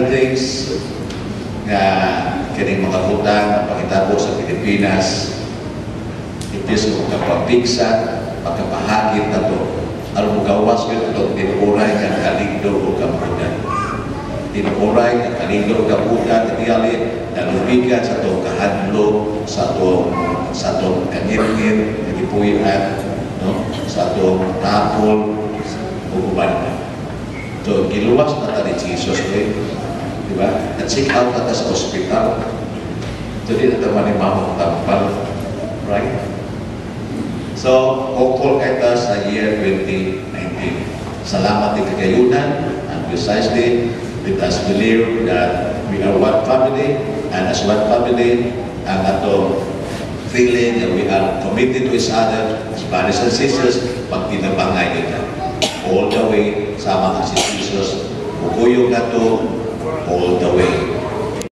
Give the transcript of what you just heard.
Other things nga kining mga butang nga pangitabo sa Pilipinas, it is makapapigsa, makapahagit na to aron mogawas gyud atong tinuoray nga kaligdo o kampunan. Tinuoray nga kaligdo o kampunan, tingali nalubigan sa atong kahadlok, sa atong kangit-ngit, nagipuy-an, no? Sa atong tapol ug uban pa. So, giluwas na ta ni Jesus, eh. Di ba? Na-check out na ta sa ospital. So, di na ta manimamong tampal. Right? So, hopeful kita sa year 2019. Salamat ni kagayunan, and precisely, let us believe that we are one family, and as one family, ang atong feeling that we are committed to each other as brothers and sisters, pagtinabangay kita. All the way, sama ka si Jesus, mukuyog na to all